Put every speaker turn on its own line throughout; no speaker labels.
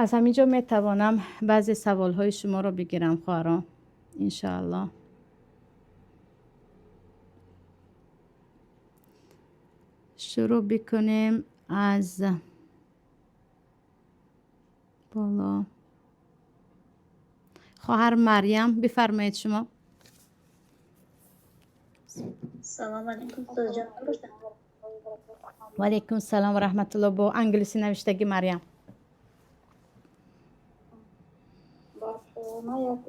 Аз ҳамин ҷо метавонам баъзе саволҳои шуморо бигирам, хоҳарон, иншоаллоҳ. Шурӯъ бикунем аз боло. Хоҳар Марьям, бифармоед шумо.
Салом алейкум, устодҷон.
Ва алейкум салом ва раҳматуллоҳ. Бо англисӣ навиштагӣ, Марьям.
Ман як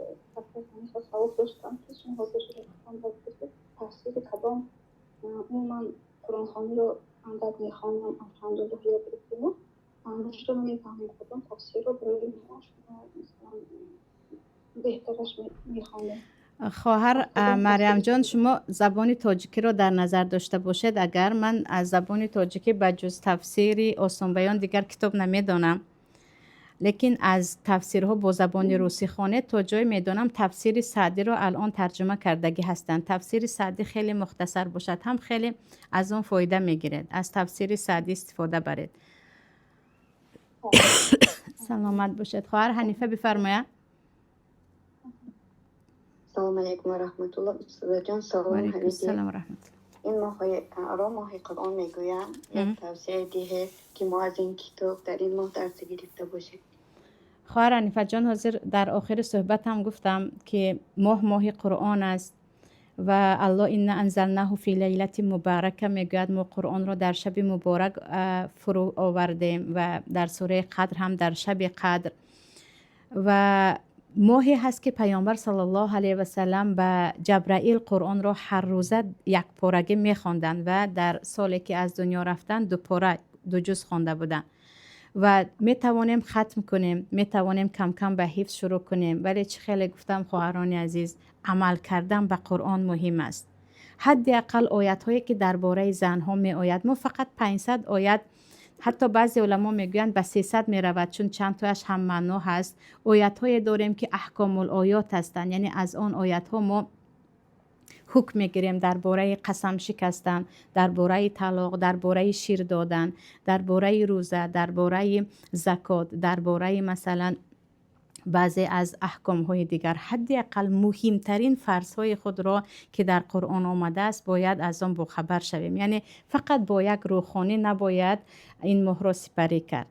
савол доштам, ки шумо ҳозир тафсири кадом, умуман қуръонхониро андак мехонам, алҳамдулиллоҳ, ёд гирифтему маъношро намефаҳмем, кадом тафсирро барои мо шумо масалан беҳтараш мехонем?
Хоҳар Марьямҷон, шумо забони тоҷикиро дар назар дошта бошед. Агар ман аз забони тоҷикӣ ба ҷуз тафсири Осонбаён дигар китоб намедонам, лекин аз тафсирҳо бо забони русӣ хонед. То ҷое медонам, тафсири Саъдиро алон тарҷума кардагӣ ҳастанд. Тафсири Саъдӣ хеле мухтасар бошад ҳам, хеле аз он фоида мегиред. Аз тафсири Саъдӣ истифода баред. Саломат бошед. Хоҳар Ҳанифа бифармояд.
Салом алейкум ва раҳматуллоҳ, устодоҷон. Салом.
Алейкум салом ва раҳматуллоҳ.
Ин моҳро моҳи Қуръон мегӯям, як тавсия диҳед, ки мо аз ин китоб дар ин моҳ дарс гирифта бошем.
Хоҳар Ҳанифаҷон, ҳозир дар охири суҳбатам гуфтам, ки моҳ моҳи Қуръон аст ва Аллоҳ «инна анзалнаҳу фи лайлати мубарака» мегӯяд. Мо Қуръонро дар шаби муборак фурӯ овардем ва дар сураи Қадр ҳам дар шаби Қадр. Ва моҳе ҳаст, ки Паёмбар саллаллоҳу алайҳи васалам ба Ҷабраил Қуръонро ҳаррӯза якпорагӣ мехонданд ва дар соле, ки аз дунё рафтанд, дупора, ду ҷуз хонда буданд. Ва метавонем хатм кунем, метавонем камкам ба ҳифз шурӯъ кунем, вале чӣ хеле гуфтам, хоҳарони азиз, амал кардан ба Қуръон муҳим аст. Ҳадди ақал оятҳое, ки дар бораи занҳо меояд. Мо фақат 500 оят, ҳатто баъзе уламо мегӯянд, ба 300 меравад, чун чанд тояш ҳаммаъно ҳаст, оятҳое дорем, ки аҳкомул оёт ҳастанд, яъне аз он оятҳо мо ҳукм мегирем дар бораи қасам шикастан, дар бораи талоқ, дар бораи шир додан, дар бораи рӯза, дар бораи закот, дар бораи, масалан, баъзе аз аҳкомҳои дигар. Ҳадди ақал муҳимтарин фарзҳои худро, ки дар Қуръон омадааст, бояд аз он бохабар шавем. Яъне фақат бо як рӯҳхонӣ набояд ин моҳро сипарӣ кард.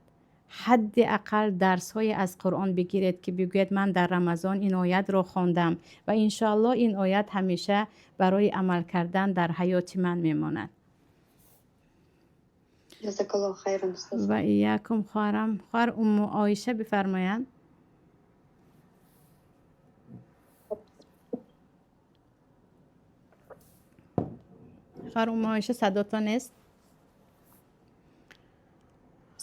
Ҳадди ақал дарсҳое аз Қуръон бигиред, ки бигӯед: «Ман дар Рамазон ин оятро хондам ва иншоаллоҳ ин оят ҳамеша барои амал кардан дар ҳаёти ман мемонад».
Ҷазакаллоҳу хайран, устод.
Ва иякум, хоҳарам. Хоҳар Умму Оиша бифармоянд. Хоҳар Умму Оиша, садото нест.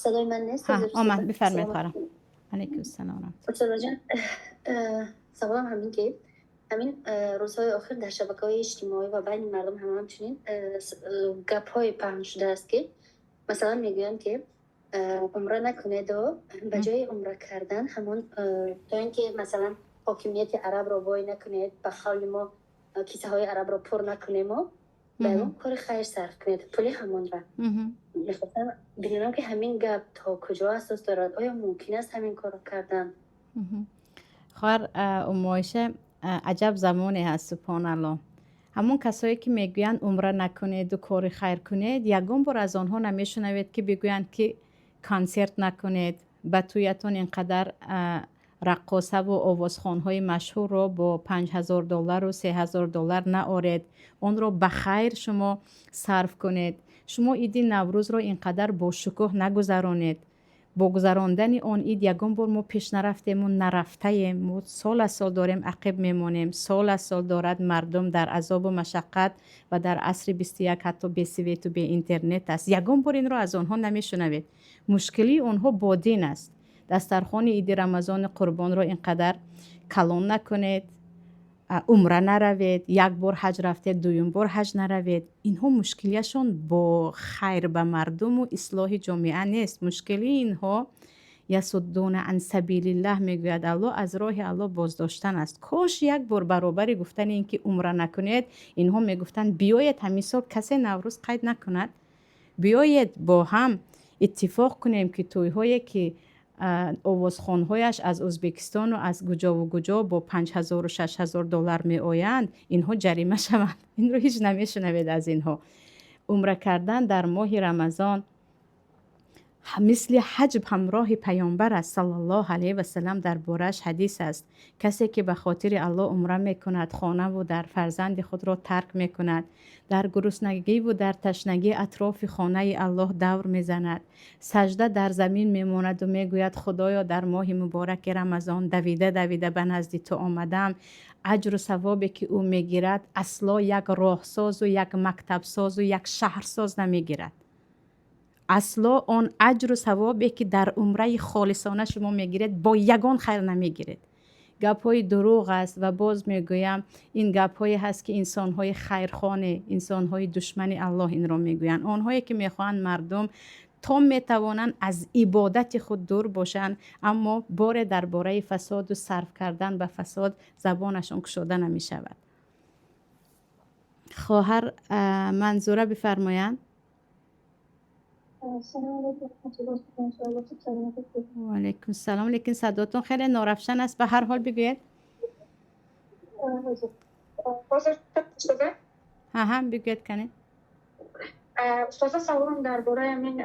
Садои ман нест?
Омад, бифармоед, хоҳарам. Алейкум салом.
Устодоҷон, саволам ҳамин, ки ҳамин рӯзҳои охир дар шабакаҳои иҷтимоӣ ва байни мардум ҳам ҳамчунин гапҳое паҳн шудааст, ки масалан мегӯянд, ки умра накунеду ба ҷои умра кардан ҳамон, то ин ки масалан ҳокимияти арабро бой накунед, ба қавли мо кисаҳои арабро пур накунему, ба ягон кори хайр сарф кунед пули ҳамонра. Мехостам бидонам, ки ҳамин гап то куҷо асос дорад, оё мумкин аст ҳамин корро кардан?
Хоҳар Умму Оиша, аҷаб замоне ҳаст, субҳоналлоҳ. Ҳамон касое, ки мегӯянд умра накунеду кори хайр кунед, ягон бор аз онҳо намешунавед, ки бигӯянд, ки консерт накунед, ба тӯятон ин қадар раққосаву овозхонҳои машҳурро бо 5000 доллару 3000 доллар наоред, онро ба хайр шумо сарф кунед. Шумо иди Наврӯзро ин қадар бошукӯҳ нагузаронед. Бо гузарондани он ид ягон бор мо пеш нарафтему нарафтаем. Мо сол аз сол дорем ақиб мемонем, сол аз сол дорад мардум дар азобу машаққат ва дар асри 21 ҳатто бесвету беинтернет аст. Ягон бор инро аз онҳо намешунавед. Мушкилии онҳо бо дин аст. Дастархони иди Рамазони Қурбонро ин қадар калон накунед, умра наравед, як бор ҳаҷ рафтед, дуюм бор ҳаҷ наравед. Инҳо мушкилияшон бо хайр ба мардуму ислоҳи ҷомеа нест. Мушкилии инҳо «ясуддуна ан сабилиллаҳ» мегӯяд Аллоҳ, аз роҳи Аллоҳ боздоштан аст. Кош як бор баробари гуфтани ин ки умра накунед, инҳо мегуфтанд: «Биёед, ҳамин сол касе Наврӯз қайд накунад, биёед, бо ҳам иттифоқ кунем, ки тӯйҳое, ки Овозхонҳояш аз Ӯзбекистону аз куҷову куҷо бо 5000-у 6000 доллар меоянд, инҳо ҷарима шаванд. Инро ҳеҷ намешунавед аз инҳо. Умра кардан дар моҳи Рамазон мисли ҳаҷ ҳамроҳи Паёмбар аст, саллаллоҳу алайҳи васалам. Дар борааш ҳадис аст: касе ки ба хотири Аллоҳ умра мекунад, хонаву дар фарзанди худро тарк мекунад, дар гуруснагиву дар ташнагӣ атрофи хонаи Аллоҳ давр мезанад, сажда дар замин мемонаду мегӯяд: «Худоё, дар моҳи мубораки Рамазон давида давида ба назди ту омадам», аҷру савобе ки ӯ мегирад, асло як роҳсозу, як мактабсозу, як шаҳрсоз намегирад. Асло он аҷру савобе ки дар умраи холисона шумо мегиред, бо ягон хайр намегиред. Гапҳои дурӯғ аст. Ва боз мегӯям, ин гапҳое ҳаст, ки инсонҳои хайрхоне, инсонҳои душмани Аллоҳ инро мегӯянд, онҳое ки мехоҳанд мардум то метавонанд аз ибодати худ дур бошанд. Аммо боре дар бораи фасоду сарф кардан ба фасод забонашон кушода намешавад. Хоҳар Манзура, бифармоянд.
Салом алейкум ва.
Ваалайкум салом, лекин садотон хеле норавшан аст. Ба ҳар ҳол бигӯед.
Ҳозир, устоза?
Ҳаҳа, бигӯед, канед.
Устоза, саволам дар бораи ҳамин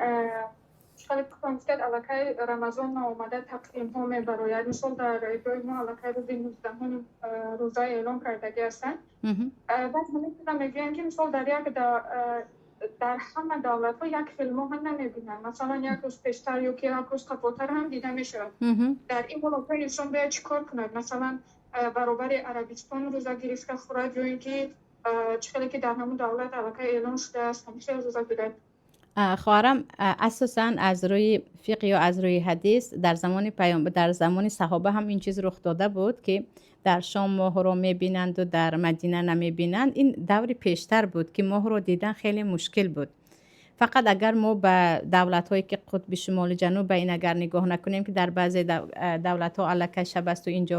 хеле гуфтед, аллакай Рамазон наомада тақвимҳо мебарояд. Мисол, дар ҷои мо аллакай рӯзи 19-уми рӯза эълон кардагӣ ҳастанд. Баъд ҳамин чиза мегӯянд, ки мисол дар ҳама давлатҳо як хел моҳа намебинанд, масалан, як рӯз пештар ё ки як рӯз қафотар ҳам дида мешавад. Дар ин ҳолатҳо инсон бояд чӣ кор кунад? Масалан, баробари Арабистон рӯза гирифта хӯрад ё ин ки чӣ хеле ки дар ҳамон давлат аллакай эълон шудааст, ҳамин рӯза гирад?
Хоҳарам, асосан аз рӯи фиқҳ ё аз рӯи ҳадис, дар замони паём, дар замони саҳоба ҳам ин чиз рух дода буд, ки дар Шом моҳро мебинанду дар Мадина намебинанд. Ин даври пештар буд, ки моҳро дидан хеле мушкил буд. Фақат агар мо ба давлатҳое ки қутби шумолу ҷануб, ба ин агар нигоҳ накунем, ки дар баъзе давлатҳо аллакай шаб асту инҷо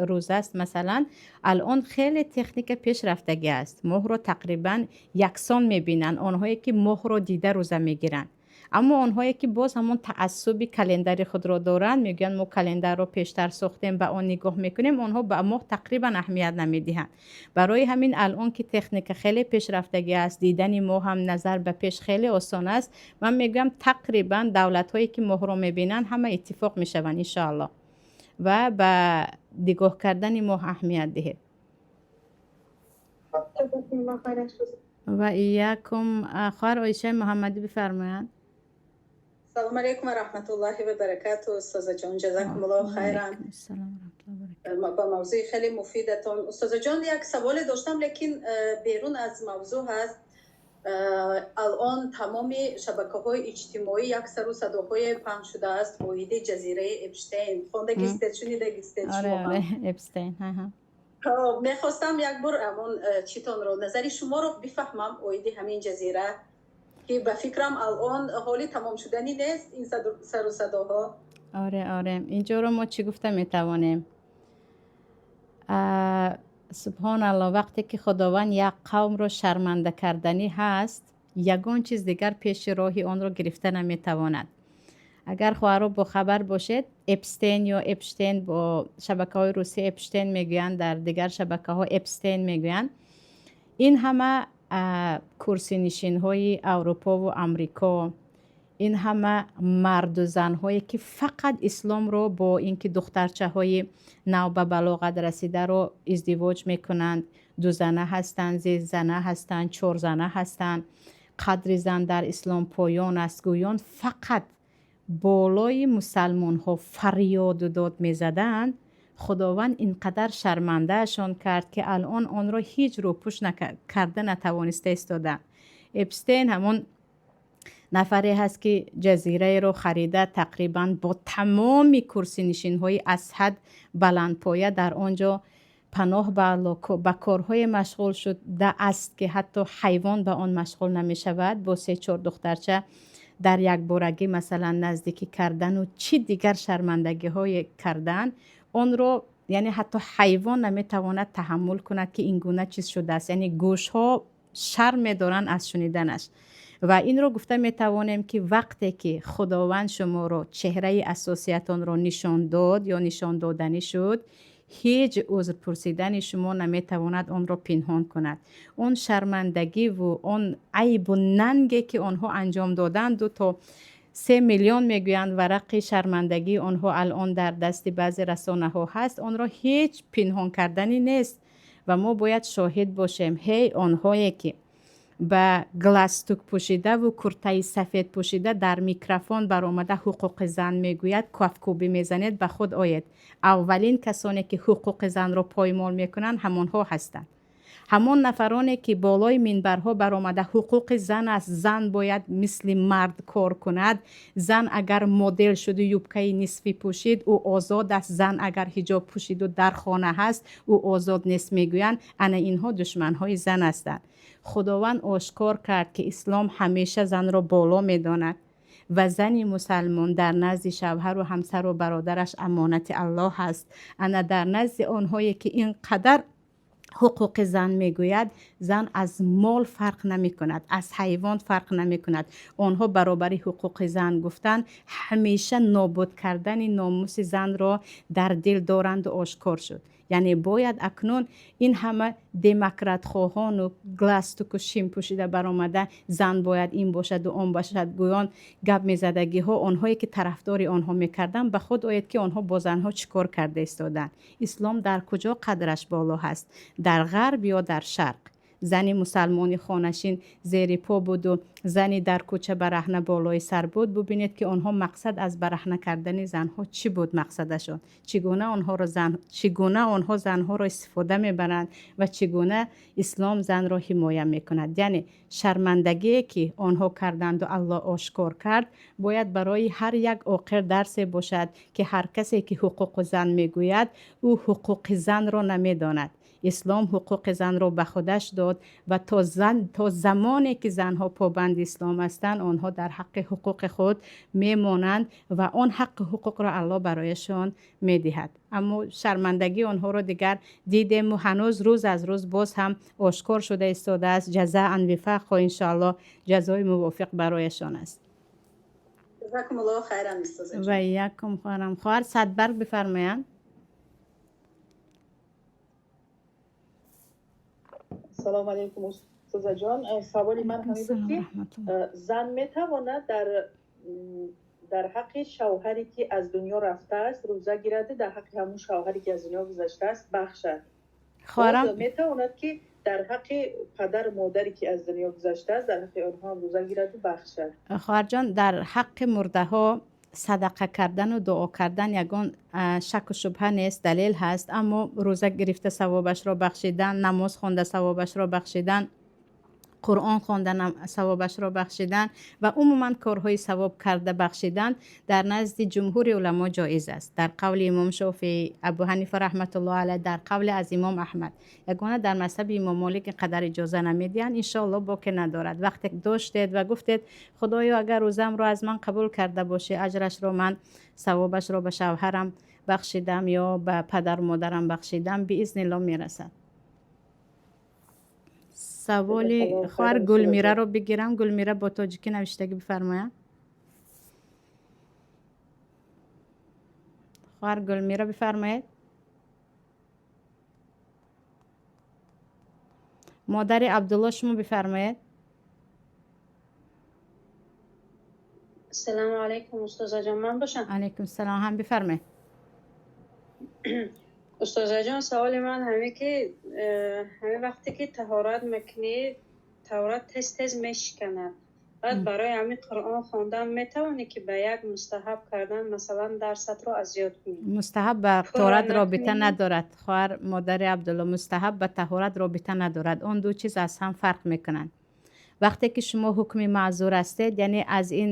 рӯз аст, масалан. Алон хеле техника пешрафтагӣ аст, моҳро тақрибан яксон мебинанд онҳое ки моҳро дида рӯза мегиранд. Аммо онҳое ки боз ҳамон таассуби календари худро доранд, мегӯянд, мо календарро пештар сохтем, ба он нигоҳ мекунем, онҳо ба моҳ тақрибан аҳамият намедиҳанд. Барои ҳамин, алон ки техника хеле пешрафтагӣ аст, дидани моҳ ҳам назар ба пеш хеле осон аст, ман мегӯям, тақрибан давлатҳое ки моҳро мебинанд, ҳама иттифоқ мешаванд, иншоаллоҳ. Ва ба нигоҳ кардани моҳ аҳамият диҳед. Ва иякум. Хоҳар Оишаи Муҳаммадӣ, бифармоянд.
Салом алейкум ва раҳматуллоҳи ва баракату, устозаҷон, ҷазакумуллоҳу хайран ба мавзӯи хеле муфидатон. Устозаҷон, як саволе доштам, лекин берун аз мавзӯъ ҳаст. Алон тамоми шабакаҳои иҷтимоӣ як сару садоҳое паҳн шудааст оиди ҷазираи Эпштейн. Хондагистед, шунидагистед?
Эпштейн.
Мехостам як бор ҳамон читонро, назари шуморо бифаҳмам оиди ҳамин ҷазира, ки ба фикрам алон ҳоли тамом шуданӣ нест ин сару садоҳо.
Оре, инҷоро мо чӣ гуфта метавонем? Субҳоналло, вақте ки Худованд як қавмро шарманда карданӣ ҳаст, ягон чиз дигар пеши роҳи онро гирифта наметавонад. Агар хоҳаро бохабар бошед, Эпстен ё Эпштейн, бо шабакаҳои русӣ Эпштейн мегӯянд, дар дигар шабакаҳо Эпстейн мегӯянд, ин ҳама курсинишинҳои Аврупову Амрико, ин ҳама марду занҳое ки фақат исломро бо ин ки духтарчаҳои нав ба балоғат расидаро издивоҷ мекунанд, дузана ҳастанд, сезана ҳастанд, чорзана ҳастанд, қадри зан дар ислом поён аст гӯён, фақат болои мусалмонҳо фарёду дод мезаданд, Худованд ин қадар шармандаашон кард, ки алон онро ҳеҷ рӯпӯш карда натавониста истодаанд. Эпстейн ҳамон нафаре ҳаст, ки ҷазираеро харида, тақрибан бо тамоми курсинишинҳои аз ҳад баландпоя дар он ҷо паноҳ ба Алло ба корҳое машғул шуда аст, ки ҳатто ҳайвон ба он машғул намешавад. Бо се чор духтарча дар якборагӣ, масалан, наздикӣ кардану чӣ дигар шармандагиҳое кардан, онро яъне ҳатто ҳайвон наметавонад таҳаммул кунад, ки ин гуна чиз шудааст. Яъне гӯшҳо шарм медоранд аз шуниданаш. Ва инро гуфта метавонем, ки вақте ки Худованд шуморо чеҳраи асосиятонро нишон дод ё нишон доданӣ шуд, ҳеҷ узр пурсидани шумо наметавонад онро пинҳон кунад. Он шармандагиву он айбу нанге, ки онҳо анҷом доданду, то 3 миллион мегӯянд варақи шармандагии онҳо алон дар дасти баъзе расонаҳо ҳаст, онро ҳеҷ пинҳон карданӣ нест ва мо бояд шоҳид бошем. Ҳей, онҳое ки ба галстук пӯшидаву куртаи сафед пӯшида дар микрофон баромада ҳуқуқи зан мегӯяд, кафкӯбӣ мезанед, ба худ оед. Аввалин касоне ки ҳуқуқи занро поймол мекунанд, ҳамонҳо ҳастанд. Ҳамон нафароне ки болои минбарҳо баромада ҳуқуқи зан аст, зан бояд мисли мард кор кунад, зан агар модел шуду юбкаи нисфӣ пӯшид, ӯ озод аст, зан агар ҳиҷоб пӯшиду дар хона ҳаст, ӯ озод нест мегӯянд, ана инҳо душманҳои зан ҳастанд. Худованд ошкор кард, ки ислом ҳамеша занро боло медонад ва зани мусалмон дар назди шавҳару ҳамсару бародараш амонати Аллоҳ аст. Ана дар назди онҳое ки ин қадар ҳуқуқи зан мегӯяд, зан аз мол фарқ намекунад, аз ҳайвон фарқ намекунад. Онҳо баробари ҳуқуқи зан гуфтан ҳамеша нобуд кардани номуси занро дар дил доранду ошкор шуд. Яъне бояд акнун ин ҳама демократхоҳону галстуку шим пӯшида баромада зан бояд ин бошаду он бошад гӯён гап мезадагиҳо, онҳое ки тарафдори онҳо мекарданд, ба худ оед, ки онҳо бо занҳо чӣ кор карда истоданд. Ислом дар куҷо қадраш боло ҳаст? Дар ғарб ё дар шарқ? Зани мусалмони хонашин зери по буду зани дар кӯча бараҳна болои сар буд. Бубинед, ки онҳо мақсад аз бараҳна кардани занҳо чӣ буд, мақсадашон чӣ гуна, онҳоро зан чӣ гуна онҳо занҳоро истифода мебаранд ва чӣ гуна ислом занро ҳимоя мекунад. Яъне шармандагие ки онҳо карданду Аллоҳ ошкор кард, бояд барои ҳар як оқир дарсе бошад, ки ҳар касе ки ҳуқуқи зан мегӯяд, ӯ ҳуқуқи занро намедонад. Ислом ҳуқуқи занро ба худаш дод ва то замоне ки занҳо побанди ислом ҳастанд, онҳо дар ҳаққи ҳуқуқи худ мемонанд ва он ҳаққи ҳуқуқро Аллоҳ барояшон медиҳад. Аммо шармандагии онҳоро дигар дидему ҳанӯз рӯз аз рӯз боз ҳам ошкор шуда истодааст. Ҷазаан вифақо, иншоаллоҳ, ҷазои мувофиқ барояшон аст. Ва якум хоҳарам, хоҳар Садбарг бифармоянд.
Салом алейкум, устозаҷон. Саволи ман ҳамин буд, ки зан метавонад дар ҳаққи шавҳаре ки аз дунё рафтааст рӯза гирад, дар ҳаққи ҳамун шавҳаре ки аз дунё гузаштааст бахшад?
Хоҳарам,
метавонад ки дар ҳаққи падару модаре ки аз дунё гузаштааст, дар ҳаққи онҳо ҳам рӯза гираду бахшад?
Хоҳарҷон, дар ҳаққи мурдаҳо садақа кардану дуо кардан ягон шаку шубҳа нест, далел ҳаст. Аммо рӯза гирифта савобашро бахшидан, намоз хонда савобашро бахшидан, Қуръон хондан савобашро бахшидан ва умуман корҳои савоб карда бахшидан дар назди ҷумҳури уламо ҷоиз аст. Дар қавли имом Шофеӣ, Абу Ҳанифа раҳматуллоҳ алайҳ, дар қавли аз имом Аҳмад. Ягона дар мазҳаби имом Молик ин қадар иҷоза намедиҳанд. Иншоаллоҳ, боке надорад. Вақте доштед ва гуфтед: «Худоё, агар рӯзамро аз ман қабул карда бошӣ, аҷрашро ман, савобашро ба шавҳарам бахшидам ё ба падару модарам бахшидам», биизниллоҳ мерасад. Саволи хоҳар Гулмираро бигирам. Гулмира бо тоҷикӣ навиштагӣ бифармояд. Хоҳар Гулмира, бифармоед. Модари Абдулло, шумо бифармоед.
Ассалому алайкум, устозаҷон, ман бошам?
Алайкум салом, ҳам бифармоед.
Устозаҷон, саволи ман ҳаме ки ҳаме вақте ки таҳорат мекунӣ, таҳорат тез тез мешиканад. Баъд барои ҳамин Қуръон хондан метавонӣ ки ба як мустаҳаб кардан, масалан, дарсатро аз ёд кунӣ?
Мустаҳаб ба таҳорат робита надорад, хоҳар модари Абдулло. Мустаҳаб ба таҳорат робита надорад, он ду чиз аз ҳам фарқ мекунанд. Вақте ки шумо ҳукми маъзур ҳастед, яъне аз ин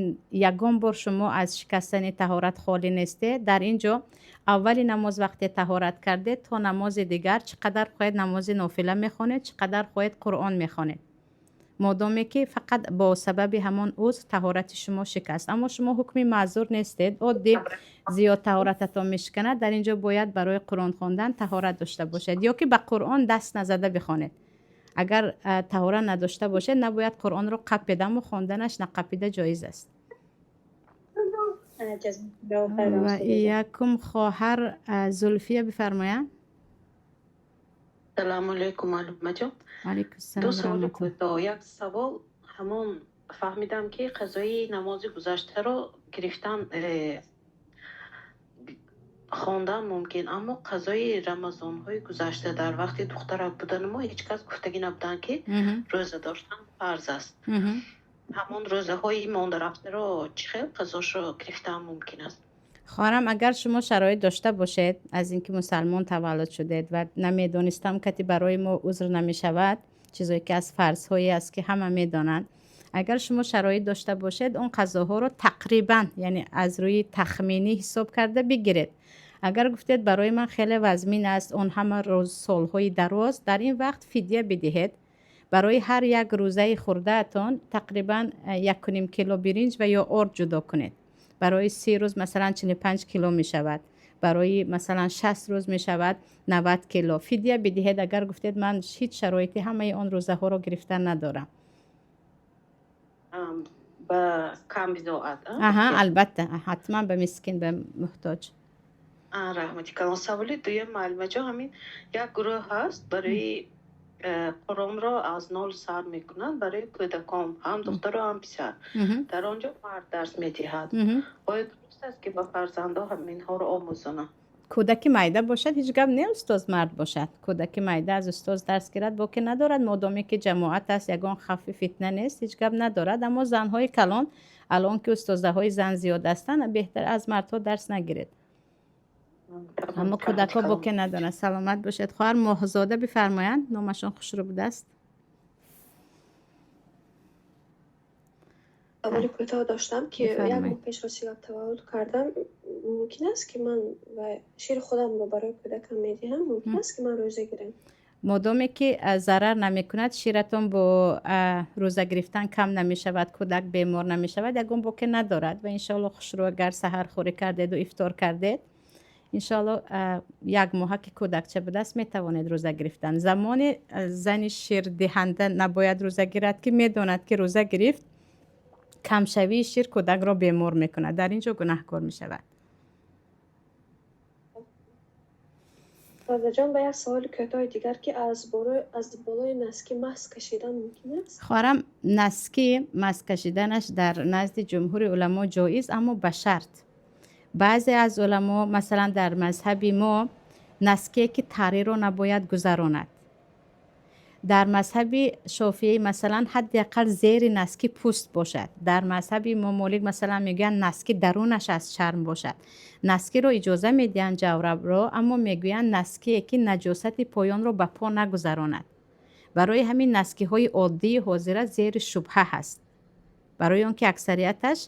ягон бор шумо аз шикастани таҳорат холӣ нестед. Дар ин ҷо аввали намоз вақте таҳорат кардед, то намози дигар чӣ қадар хоҳед намози нофила мехонед, чӣ қадар хоҳед Қуръон мехонед, модоме ки фақат бо сабаби ҳамон узр таҳорати шумо шикаст. Аммо шумо ҳукми маъзур нестед, оддӣ зиёд таҳорататон мешиканад. Дар ин ҷо бояд барои Қуръон хондан таҳорат дошта бошед ё ки ба Қуръон даст назада бихонед. Агар таҳорат надошта бошед, набояд Қуръонро қапед, аммо хонданаш нақапида ҷоиз аст. Ва якум хоҳар Зулфия бифармоянд.
Салому алайкум, Алимаҷон.
Алайкум.
Ду саволи кӯтоҳ. Як савол: ҳамон фаҳмидам, ки қазои намози гузаштаро гирифтан, хондан мумкин, аммо қазои рамазонҳои гузашта дар вақти духтарак будани мо ҳеҷ кас гуфтагӣ набуданд, ки рӯза доштан фарз аст. Ҳамон рӯзаҳои мондарафтаро чӣ хел қазошро гирифтан мумкин аст?
Хоҳарам, агар шумо шароит дошта бошед, аз ин ки мусалмон таваллуд шудед ва намедонистам кати барои мо узр намешавад, чизое ки аз фарзҳое аст, ки ҳама медонанд, агар шумо шароит дошта бошед, он қазоҳоро тақрибан, яъне аз рӯи тахминӣ ҳисоб карда бигиред. Агар гуфтед, барои ман хеле вазмин аст он ҳама рӯз, солҳои дароз, дар ин вақт фидя бидиҳед. Барои ҳар як рӯзаи хӯрдаатон тақрибан 1,5 кило биринҷ ва ё орд ҷудо кунед. Барои 30 рӯз, масалан, 45 кило мешавад, барои, масалан, 60 рӯз мешавад 90 кило. Фидя бидиҳед, агар гуфтед, ман ҳеҷ шароити ҳамаи он рӯзаҳоро гирифтан надорам.
Ба камбизоат?
Аҳа, албатта, ҳатман ба мискин, ба муҳтоҷ.
Раҳмати калон. Саволи дуюм, муаллимаҷон: ҳамин як гурӯҳ ҳаст, барои Қуръонро аз нол сар мекунанд, барои кӯдакон, ҳам духтару ҳам писар. Дар он ҷо мард дарс медиҳад. Оё дуруст аст, ки ба фарзандо ҳаминҳоро омӯзонанд?
Кӯдаки майда бошад, ҳеҷ гап не, устоз мард бошад. Кӯдаки майда аз устоз дарс гирад, боке надорад, модоме ки ҷамоат аст, ягон хавфи фитна нест, ҳеҷ гап надорад. Аммо занҳои калон, алон ки устозаҳои зан зиёд ҳастанд, беҳтар аз мардҳо дарс нагиред. Аммо кӯдакҳо боке надоранд. Саломат бошед. Хоҳар Моҳзода бифармоянд, номашон хушрӯ будааст.
Саволи кӯтоҳ доштам, ки як моҳ пеш рости гап таваллуд кардам. Мумкин аст, ки ман шири худамро барои кӯдакам медиҳам? Мумкин аст, ки ман рӯза гирам?
Модоме ки зарар намекунад ширатон, бо рӯза гирифтан кам намешавад, кӯдак бемор намешавад, ягон боке надорад. Ва иншоалло хушрӯ, агар саҳархӯрӣ кардеду ифтор кардед, иншоалло як моҳа ки кӯдакча будааст, метавонед рӯза гирифтан. Замоне зани ширдиҳанда набояд рӯза гирад, ки медонад, ки рӯза гирифт, камшавии шир кӯдакро бемор мекунад, дар ин ҷо гунаҳкор мешавад.
Фарзаҷон, ба як саволи кӯтоҳи дигар, ки аз болои носки маск кашидан мумкин аст?
Хоҳарам, носки маск кашиданаш дар назди ҷумҳури уламо ҷоиз, аммо ба шарт. Баъзе аз уламо, масалан, дар мазҳаби мо ноские ки тариро набояд гузаронад. Дар мазҳаби Шофиӣ, масалан, ҳадди ақал зери носки пӯст бошад. Дар мазҳаби Имом Молик, масалан, мегӯянд, носки дарунаш аз чарм бошад. Носкиро иҷоза медиҳанд, ҷаврабро, аммо мегӯянд, ноские ки наҷосати поёнро ба по нагузаронад. Барои ҳамин носкиҳои оддии ҳозира зери шубҳа ҳаст, барои он ки аксарияташ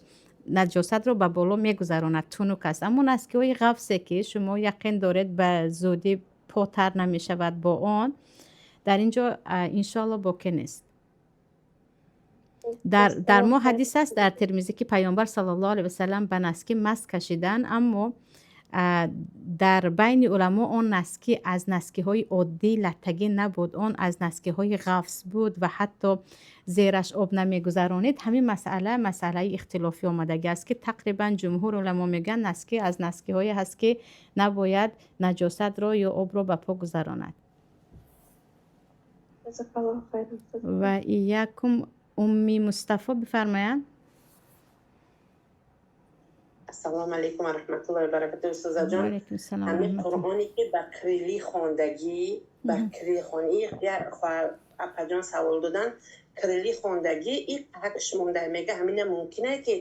наҷосатро ба боло мегузаронад, тунук аст. Аммо носкиҳои ғафзе, ки шумо яқин доред, ба зудӣ по тар намешавад бо он, дар ин ҷо иншоалло боке нест. Дар мо ҳадис аст дар Термизӣ, ки Паёмбар саллаллоҳу алайҳи васалам ба носки маск кашидан, аммо дар байни уламо он носки аз носкиҳои оддии латтагӣ набуд, он аз носкиҳои ғафс буд ва ҳатто зераш об намегузаронид. Ҳамин масъала масъалаи ихтилофӣ омадагӣ аст, ки тақрибан ҷумҳур уламо мегӯянд, носки аз носкиҳое ҳаст, ки набояд наҷосатро ё обро ба по гузаронад. Ва якум Умми Мустафо бифармоянд.
Ассалому алайкум ва раҳматуллоҳи ва баракатуҳ, устозаҷон. Ҳамин Қуръоне, ки ба кириллӣ хондагӣ, ба кирилл хонӣ, апаҷон савол додан, кириллӣ хондагӣ и ҳақш монда мега, ҳамина мумкине, ки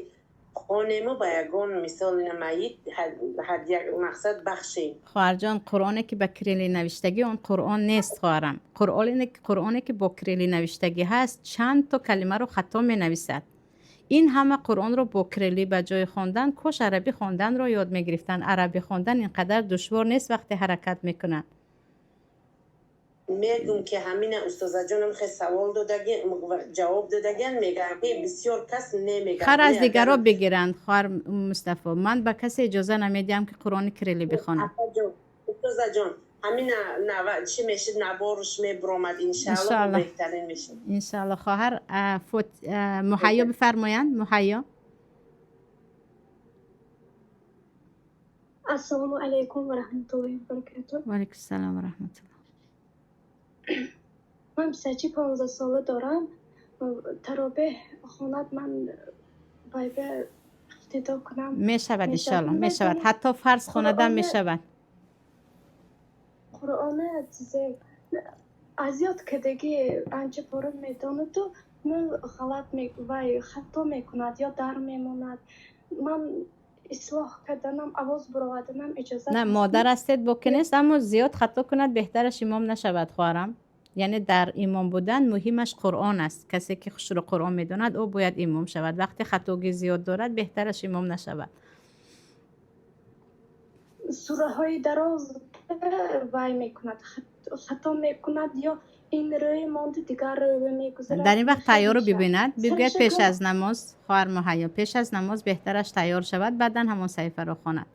хонему ба ягон мисол ина майит ҳадя мақсад бахшем?
Хоҳарҷон, Қуръоне, ки ба кириллӣ навиштагӣ, он Қуръон нест, хоҳарам. Қуръоне, ки бо кириллӣ навиштагӣ ҳаст, чанд то калимаро хато менависад. Ин ҳама Қуръонро бо кириллӣ ба ҷои хондан, кош арабӣ хонданро ёд мегирифтанд. Арабӣ хондан ин қадар душвор нест, вақте ҳаракат мекунанд.
Мегум, ки ҳамина устозаҷонам хе савол додаги, ҷавоб додагиан, мегӯям, ки бисёр кас немегӯяд.
Хар аз дигаро бигиранд, хоҳар Мустафо. Ман ба касе иҷоза намедиҳам, ки Қуръони кириллӣ бихонад.
Устозаҷон, Ҳамин чӣ мешид, наворш мебиромад, иншаалло беҳтарин мешид.
Иншаалло. Хоҳар Муҳайё бифармоянд. Муҳайё.
Ассалому алайкум ва раҳматуллоҳи ва баракатуҳ.
Ва алайкум ассалом ва раҳматуллоҳ.
Ман писарчи 15 сола дорам. Таробеҳ хонад, ман байба иқтидо кунам?
Мешавад, иншоалло, мешавад. Ҳатто фарз хонадам мешавад.
Қуръона чизе аз ёд кардагӣ анча пора медонаду мул ғалат вай хато мекунад ё дар мемонад. Ман ислоҳ карданам, овоз буроварданам иҷозат?
На, модар ҳастед, боке нест, аммо зиёд хато кунад, беҳтараш имом нашавад, хоҳарам. Яъне дар имом будан муҳимаш Қуръон аст. Касе ки хушро Қуръон медонад, ӯ бояд имом шавад. Вақте хатогӣ зиёд дорад, беҳтараш имом нашавад.
Сураҳои дароз вай мекунад, хато мекунад ё ин рӯи монду дигар рӯй мегузарад.
Дар ин вақт тайёрро бибинад, бигӯяд пеш аз намоз, хоҳар Муҳайё, пеш аз намоз беҳтараш тайёр шавад, баъдан ҳамон саҳифаро хонад.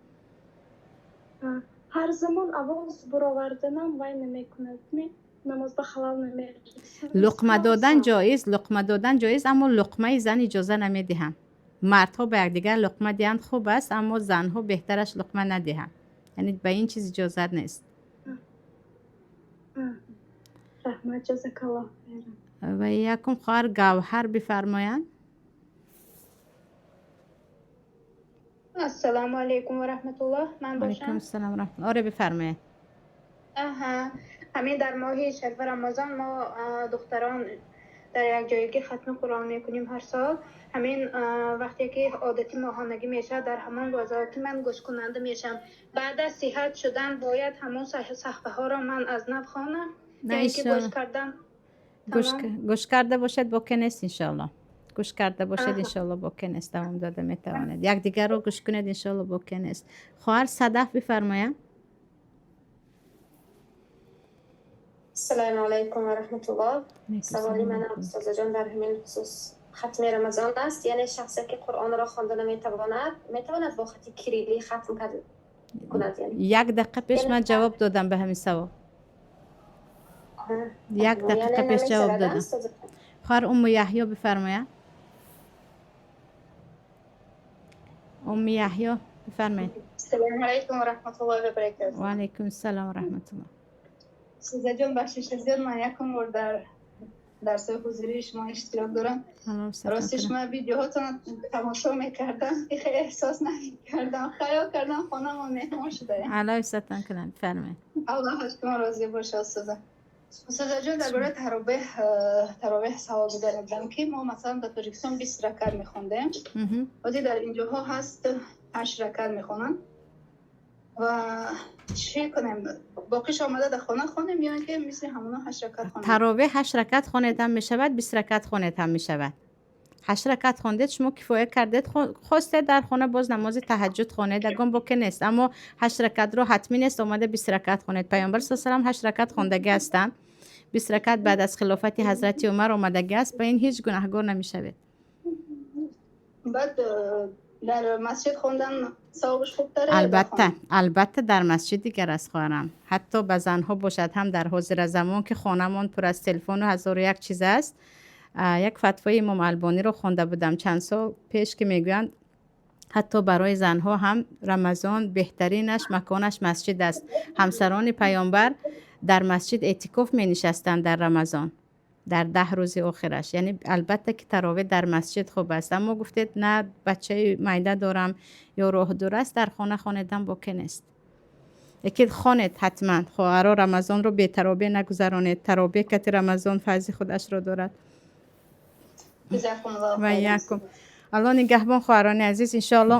Ҳар замон овоз буроварданам вай намекунад, намоз ба халал намерасад.
Луқма додан ҷоиз, луқма додан ҷоиз, аммо луқмаи зан иҷоза намедиҳанд. Мардҳо ба якдигар луқма диҳанд хуб аст, аммо занҳо беҳтараш луқма надиҳанд. Яъне ба ин чиз иҷозат нест.
Раҳмат, ҷазакаллоҳ хайран.
Ва якум хоҳар Гавҳар бифармоянд.
Ассалому алайкум ва раҳматуллоҳ. Ман бошам?
Алайкум ассалом ва раҳматуллоҳ. Оре, бифармоед.
Аҳа, ҳамин дар моҳи шарифи Рамазон мо духтарон дар як ҷойгӣ хатми Қуръон мекунем ҳар сол. Ҳамин вақте ки одати моҳонагӣ мешавад, дар ҳамон рӯзҳо ки ман гӯшкунанда мешавам, баъд аз сиҳат шудан бояд ҳамон саҳифаҳоро ман аз нав хонам?
На,
гӯш кардам.
Гӯш карда бошед, боке нест, иншоалло. Гӯш карда бошед, иншоалло, боке нест, давом дода метавонед. Якдигарро гӯш кунед, иншоалло, боке нест. Хоҳар Садаф бифармоянд.
Ассалому алайкум ва раҳматуллоҳ. Саволи манам, устозаҷон, дар ҳамин хусус хатми Рамазон аст. Яъне шахсе ки Қуръонро хонда наметавонад, метавонад бо хати кириллӣ хатм кунад?
Як дақиқа пеш ман ҷавоб додам ба ҳамин савол. Як дақиқа пеш ҷавоб додам. Хоҳар Умму Яҳё бифармояд. Умми Яҳё бифармоед.
Ассалому алайкум ва раҳматуллоҳи ва баракатуҳ.
Ва алайкум ассалом ва раҳматуллоҳ.
Сузаҷон, бахшиш зиёд, ман якум бор дар дарсҳои ҳузурии шумо иштирок дорам. Ростиш ман видеоҳотонро тамошо мекардам, ки хеле эҳсос намекардам, хаёл кардам хонамон меҳмон шудаем.
Аллоҳ ҳифзатон кунад, бифармоед.
Аллоҳ аз шумо розӣ бошад, устоза. Устозаҷон, дар бораи таровеҳ савол додам, ки мо масалан дар Тоҷикистон 20 ракат мехондем, ҳозир дар инҷоҳо ҳаст 8 ракат мехонанд. Ва чӣ кунем? Боқиш омада дар хона хонем ё ин ки мисли ҳамоно 8 ракат хонем?
Таровеҳ 8 ракат хонед ҳам мешавад, 20 ракат хонед ҳам мешавад. 8 ракат хондед, шумо кифоя кардед, хостед дар хона боз намози таҳаҷҷуд хонед, ягон боке нест, аммо 8 ракатро ҳатмӣ нест омада 20 ракат хонед. Паёмбар саллаллоҳу алайҳи васаллам 8 ракат хондагӣ ҳастанд. 20 ракат баъд аз хилофати ҳазрати Умар омадагӣ аст, ба ин ҳеҷ гунаҳгор намешавед.
Баъд дар масҷид хондан савобаш хубтар?
Албатта, албатта, дар масҷид дигар аст, хоҳарам. Ҳатто ба занҳо бошад ҳам дар ҳозира замон ки хонамон пур аз телефону ҳазору як чиз аст. Як фатвои имом Албониро хонда будам чанд сол пеш, ки мегӯянд ҳатто барои занҳо ҳам Рамазон беҳтаринаш маконаш масҷид аст. Ҳамсарони паёмбар дар масҷид эътикоф менишастанд дар Рамазон, дар 10 рӯзи охираш. Яъне албатта ки таровеҳ дар масҷид хуб аст, аммо гуфтед на, бачаи майда дорам ё роҳ дур аст, дар хона хонедан боке нест. Лекин хонед ҳатман, хоҳаро, Рамазонро бетаробеҳ нагузаронед. Таробеҳ кати Рамазон файзи худашро дорад. Ва якум. Аллоҳ нигаҳбон, хоҳарони азиз, иншоалло.